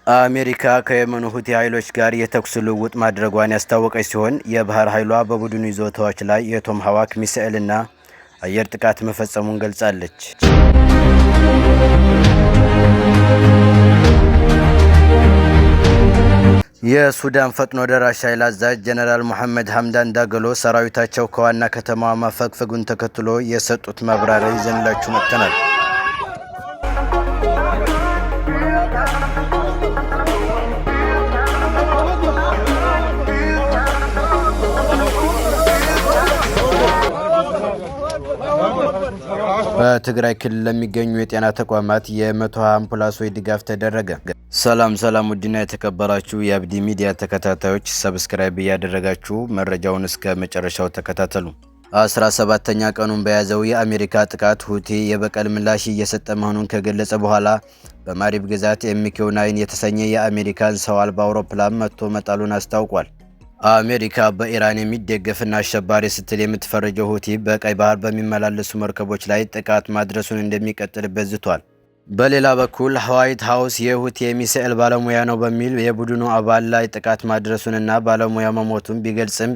አሜሪካ ከየመኑ ሁቲ ኃይሎች ጋር የተኩስ ልውውጥ ማድረጓን ያስታወቀች ሲሆን፣ የባህር ኃይሏ በቡድኑ ይዞታዎች ላይ የቶማሃውክ ሚሳኤልና አየር ጥቃት መፈጸሙን ገልጻለች። የሱዳን ፈጥኖ ደራሽ ኃይል አዛዥ ጀነራል ሙሐመድ ሐምዳን ዳገሎ ሰራዊታቸው ከዋና ከተማዋ ማፈግፈጉን ተከትሎ የሰጡት ማብራሪያ ይዘንላችሁ መጥተናል። በትግራይ ክልል ለሚገኙ የጤና ተቋማት የ120 አምቡላንሶች ድጋፍ ተደረገ። ሰላም ሰላም፣ ውድና የተከበራችሁ የአብዲ ሚዲያ ተከታታዮች፣ subscribe እያደረጋችሁ መረጃውን እስከ መጨረሻው ተከታተሉ። 17ኛ ቀኑን በያዘው የአሜሪካ ጥቃት ሁቲ የበቀል ምላሽ እየሰጠ መሆኑን ከገለጸ በኋላ በማሪብ ግዛት MQ-9 የተሰኘ የአሜሪካን ሰው አልባ አውሮፕላን መትቶ መጣሉን አስታውቋል። አሜሪካ በኢራን የሚደገፍና አሸባሪ ስትል የምትፈርጀው ሁቲ በቀይ ባህር በሚመላለሱ መርከቦች ላይ ጥቃት ማድረሱን እንደሚቀጥልበት ዝቷል። በሌላ በኩል ዋይት ሀውስ የሁቲ የሚሳኤል ባለሙያ ነው በሚል የቡድኑ አባል ላይ ጥቃት ማድረሱንና ባለሙያ መሞቱን ቢገልጽም፣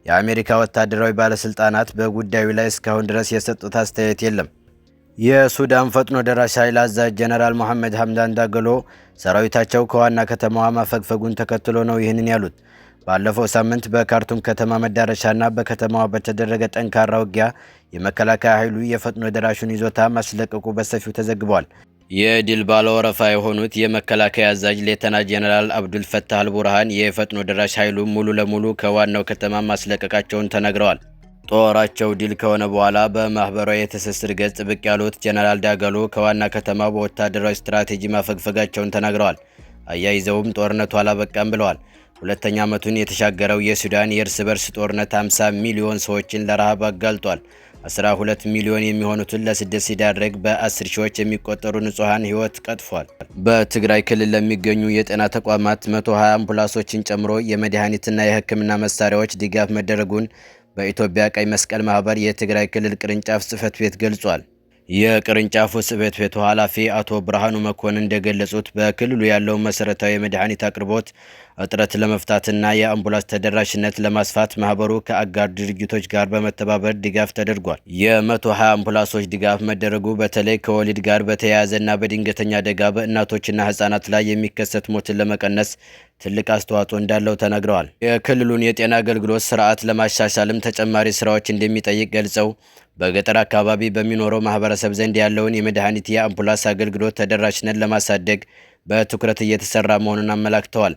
የአሜሪካ ወታደራዊ ባለስልጣናት በጉዳዩ ላይ እስካሁን ድረስ የሰጡት አስተያየት የለም። የሱዳን ፈጥኖ ደራሽ ኃይል አዛዥ ጀነራል መሐመድ ሐምዳን ዳገሎ ሰራዊታቸው ከዋና ከተማዋ ማፈግፈጉን ተከትሎ ነው ይህንን ያሉት። ባለፈው ሳምንት በካርቱም ከተማ መዳረሻና በከተማዋ በተደረገ ጠንካራ ውጊያ የመከላከያ ኃይሉ የፈጥኖ ደራሹን ይዞታ ማስለቀቁ በሰፊው ተዘግቧል። የድል ባለወረፋ የሆኑት የመከላከያ አዛዥ ሌተና ጄኔራል አብዱል ፈታህ አልቡርሃን የፈጥኖ ደራሽ ኃይሉ ሙሉ ለሙሉ ከዋናው ከተማ ማስለቀቃቸውን ተናግረዋል። ጦራቸው ድል ከሆነ በኋላ በማህበራዊ የትስስር ገጽ ብቅ ያሉት ጄኔራል ዳገሎ ከዋና ከተማው በወታደራዊ ስትራቴጂ ማፈግፈጋቸውን ተናግረዋል። አያይዘውም ጦርነቱ አላበቃም ብለዋል። ሁለተኛ ዓመቱን የተሻገረው የሱዳን የእርስ በርስ ጦርነት 50 ሚሊዮን ሰዎችን ለረሃብ አጋልጧል። 12 ሚሊዮን የሚሆኑትን ለስደት ሲዳረግ በ10 ሺዎች የሚቆጠሩ ንጹሐን ሕይወት ቀጥፏል። በትግራይ ክልል ለሚገኙ የጤና ተቋማት 120 አምቡላንሶችን ጨምሮ የመድኃኒትና የሕክምና መሳሪያዎች ድጋፍ መደረጉን በኢትዮጵያ ቀይ መስቀል ማህበር የትግራይ ክልል ቅርንጫፍ ጽሕፈት ቤት ገልጿል። የቅርንጫፉ ጽሕፈት ቤቱ ኃላፊ አቶ ብርሃኑ መኮንን እንደገለጹት፣ በክልሉ ያለውን መሰረታዊ የመድኃኒት አቅርቦት እጥረት ለመፍታትና የአምቡላንስ ተደራሽነት ለማስፋት ማህበሩ ከአጋር ድርጅቶች ጋር በመተባበር ድጋፍ ተደርጓል። የ120 አምቡላንሶች ድጋፍ መደረጉ በተለይ ከወሊድ ጋር በተያያዘና በድንገተኛ አደጋ በእናቶችና ሕጻናት ላይ የሚከሰት ሞትን ለመቀነስ ትልቅ አስተዋጽኦ እንዳለው ተናግረዋል። የክልሉን የጤና አገልግሎት ስርዓት ለማሻሻልም ተጨማሪ ስራዎች እንደሚጠይቅ ገልጸው፣ በገጠር አካባቢ በሚኖረው ማህበረሰብ ዘንድ ያለውን የመድኃኒት የአምቡላንስ አገልግሎት ተደራሽነት ለማሳደግ በትኩረት እየተሰራ መሆኑን አመላክተዋል።